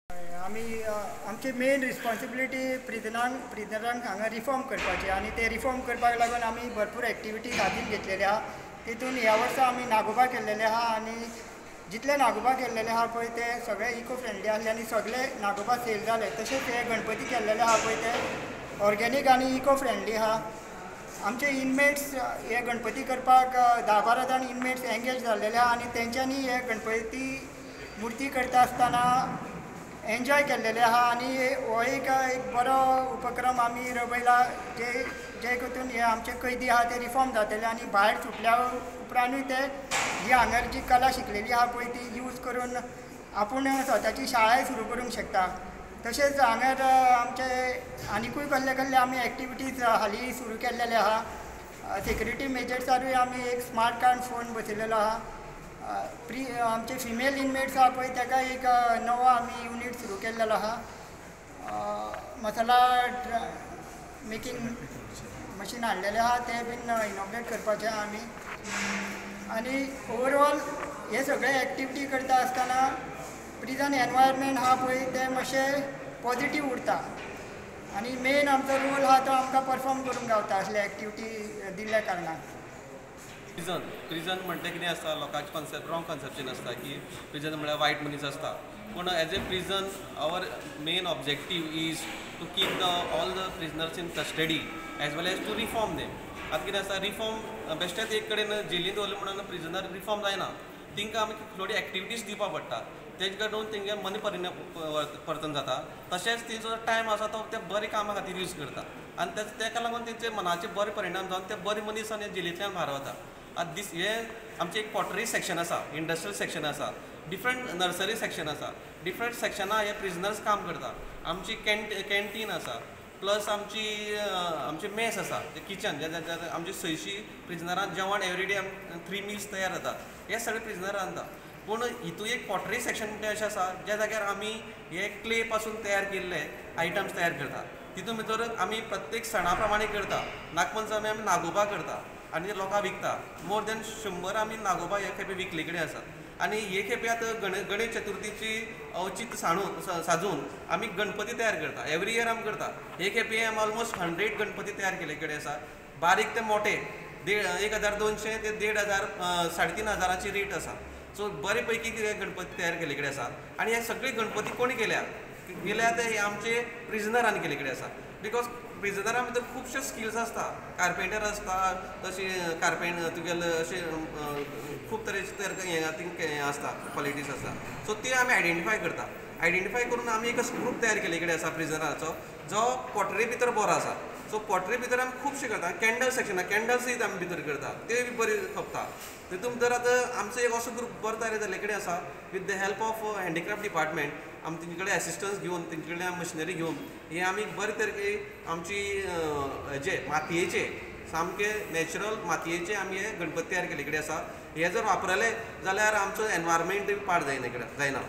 आमी आमची main responsibility प्रिजनरांक हांगा रिफॉर्म करपाची आनी ते रिफॉर्म करपाक लागून आमी भरपूर एक्टिविटीज हातीन घेतलेले आहा. तितून ह्या वर्सा आमी नागोबा केल्लेले आहा आनी जितले नागोबा केल्लेले आहा पळय ते सगळे इको फ्रेंडली आसले आनी सगळे नागोबा सेल जाले. तशेंच हे गणपती केल्लेले आहा पळय ते ऑर्गेनीक आनी इको फ्रेंडली आहा. आमचे इनमेट्स हे गणपती करपाक 10-12 जाण इनमेट्स एंगेज जाल्लेले आहा आनी तेंच्यांनी हे गणपती मुर्ती करता आसतना एन्जॉय केल्लेले आहा आनी हो एक बरो उपक्रम आमी रबयला जे हितून हे आमचे कैदी आहा ते रिफॉर्म जातले आनी भायर सुटल्या उपरांतूय ते ही हांगर जी कला शिकलेली आहा पळय ती यूज करून आपूण स्वताची शाळाय सुरू करूंक शकता. तशेंच हांगर आमचे आनिकूय कसले कसले आमी एक्टिविटीज हालीं सुरू केल्लेले आहा. सेक्युरिटी मेजर्सारूय आमी एक स्मार्ट कार्ड फोन बसयलेलो आहा. आमचे फिमेल इनमेट्स आहा पळय ताका एक नवो आमी युनीट सुरू केल्लेलो आहा. मसाला मेकिंग मशीन हाडलेलें आहा तें बीन इनॉग्रेट करपाचें आहा आमी. आनी ओवरऑल हे सगळे एक्टिविटी करता आसतना प्रिजन एनवायरमेंट आहा पळय तें मातशें पॉजिटीव उरता आनी मेन आमचो रोल आहा तो आमकां परफॉर्म करूंक गावता असले एक्टिविटी दिल्ल्या कारणान. प्रिजन म्हणटा कितें आसता, लोकांचें कॉन्सेप्ट रॉंग कन्सेप्शन आसता की प्रिजन म्हळ्यार वायट मनीस आसता. पूण as a prison our main objective is to keep the all the prisoners in custody as well as to reform them. आतां कितें आसता, रिफॉर्म बेश्टेच एक कडेन जेलीन दवरलें म्हणून प्रिजनर रिफॉर्म जायना, तांकां आमी थोडी एक्टिविटीज दिवपाक पडटा, तेजे कडून तेंगे मनी परिवर्तन जाता. तशेंच तेंचो टायम आसा तो ते बरे कामा खातीर यूज करता आनी तेका लागून तेंचे मनाचे बरे परिणाम जावन ते बरे मनीस आनी जेलींतल्यान भायर वता. आतां दीस हे आमचें एक पॉटरी सेक्शन आसा, इंडस्ट्रियल सेक्शन आसा, डिफरंट नर्सरी सेक्शन आसा, डिफरंट सेक्शनां हे प्रिजनर्स काम करता. आमची कॅन्टीन आसा, प्लस आमची मेस आसा, किचन आमची 600 प्रिजनरां जेवण एवरी डे 3 मिल्स तयार जाता, हे सगळे प्रिजनर रांदता. पूण हितून एक पॉटरी सेक्शन म्हणटा अशें आसा ज्या जाग्यार आमी हे क्ले पासून तयार केल्ले आयटम्स तयार करता. तितून भितर आमी प्रत्येक सणा प्रमाणे करता. नागपंचमी आमी नागोबा करता आनी लोकांक विकता. मोर दॅन 100 आमी नागोबा हे खेपे विकले कडेन आसा. आनी हे खेपे आतां गणेश चतुर्थीची अवचीत साजून आमी गणपती तयार करता. एवरी इयर आमी करता. हे खेपे आमी ऑलमोस्ट 100 गणपती तयार केले कडेन आसा. बारीक ते मोठे 1200 ते 1500 3500 रेट आसा. सो बरे पैकी कितें गणपती तयार केले कडेन आसा. आनी हे सगळे गणपती कोणी केल्या ते आमचे प्रिजनरांनी केले कडेन आसा. Because प्रिजनरां भितर खुबशे स्किल्स आसता, कार्पेंटर आसता, तशें कार्पेंटर तुगेले अशे खूब तरेचे हे आसता, क्वॉलिटीज आसता. सो ते आमी आयडेंटिफाय करता. आयडेंटिफाय करून आमी एक ग्रूप तयार केले कडेन आसा प्रिजनराचो, जो पॉटरी भितर बरो आसा. सो पॉटरी भितर आमी खुबशे करता. कॅन्डल सेक्शन आसा, कॅन्डल्सूय आमी भितर करता, ते बी बरी खपता. तितून भितर आतां आमचो एक असो ग्रूप बरो तयार जाल्ले कडेन आसा with the help of handicraft department. आमी तेंचे कडेन एसिस्टन्स घेवन, तेंचे कडल्यान मशिनरी घेवन हे आमी बरे तरेन आमची जे मातयेचे सामके नॅचरल मातयेचे आमी हे गणपती तयार केल्ले कडेन आसा. हे जर वापरले जाल्यार आमचो एनवायरमेंट पाड जायना.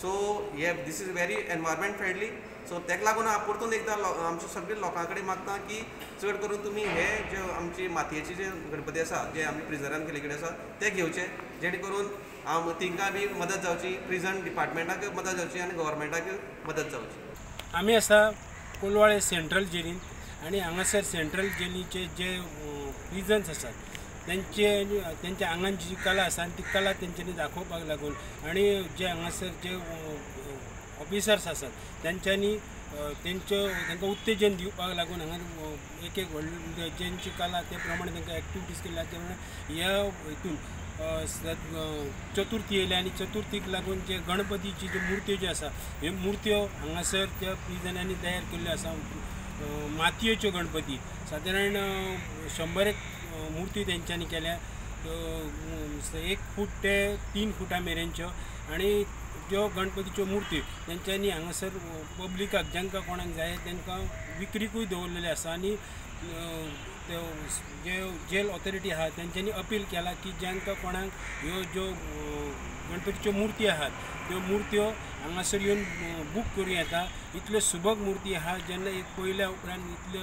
सो हे this is very environment friendly. So तेका लागून हांव परतून एकदां आमच्या सगळे लोकां कडेन मागता की चड करून तुमी हे जे आमचे मातयेचे जे गणपती आसा, जे आमी प्रिजनरान केल्ले कडेन आसा ते घेवचे, जेणे करून तिंकां बी मदत जावची, प्रिजन डिपार्टमेंटाक मदत जावची आनी गव्हर्मेंटाक मदत जावची. आमी आसा कोलवाळे सेंट्रल जेलीन आनी हांगासर सेंट्रल जेलीचे जे प्रिजन्स आसात तेंच्या आंगान जी कला आसा आनी ती कला तेंच्यांनी दाखोवपाक लागून आनी जे हांगासर जे ऑफिसर्स आसात तेंच्यांनी तांकां उत्तेजन दिवपाक लागून हांगा एक एक व्हडले जेंची कला ते प्रमाणे तांकां एक्टिविटीज केल्या. ते प्रमाणे ह्या हितून चतुर्थी येयली आनी चतुर्थीक लागून जे गणपतीची ज्यो मुर्त्यो ज्यो आसा ह्यो मुर्त्यो हांगासर त्या प्रिजनांनी तयार केल्ल्यो आसा. मातयेच्यो गणपती सादारण 100 मुर्ती तेंच्यांनी केल्या, 1 फूट ते 3 फुटां मेरेनच्यो. आनी त्यो गणपतीच्यो मुर्ती तेंच्यांनी हांगासर पब्लिकाक जांकां कोणाक जाय तांकां विक्रीकूय दवरलेले आसा. आनी ते जे जेल ऑथॉरिटी आहा तेंच्यांनी अपील केला की जांकां कोणाक ह्यो ज्यो गणपतीच्यो मुर्ती आहात त्यो मुर्त्यो हांगासर येवन बूक करूं येता. इतल्यो सुबक मुर्ती आहा, जेन्ना एक पळयल्या उपरांत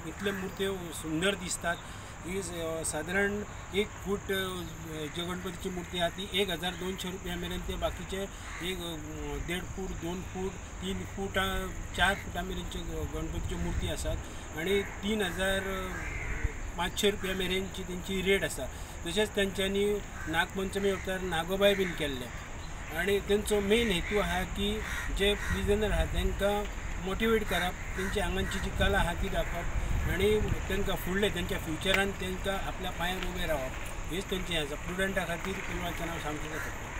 इतल्यो मुर्त्यो सुंदर दिसतात. ही सादारण 1 फूट जे गणपतीची मूर्ती आहा ती 1200 रुपया मेरेन ते बाकीचे एक 1.5 फूट, 2 फूट, 3 फूट, 4 फुटां मेरेनच्यो गणपतीच्यो मूर्ती आसात आनी 3500 रुपया मेरेनची तेंची रेट आसा. तशेंच तेंच्यांनी नागपंचमी वखतार नागोबाय बीन केल्ले आनी तेंचो मेन हेतू आहा की जे प्रिजनर आहा तांकां मोटिवेट करप, तेंच्या आंगांची जी कला आहा ती दाखोवप आनी तांकां फुडले तेंच्या फ्युचरान तांकां आपल्या पांयार उबें रावप हेच तेंचें आसा. प्रुडंटा खातीर कोलवाळचें नांव सामकें जाता.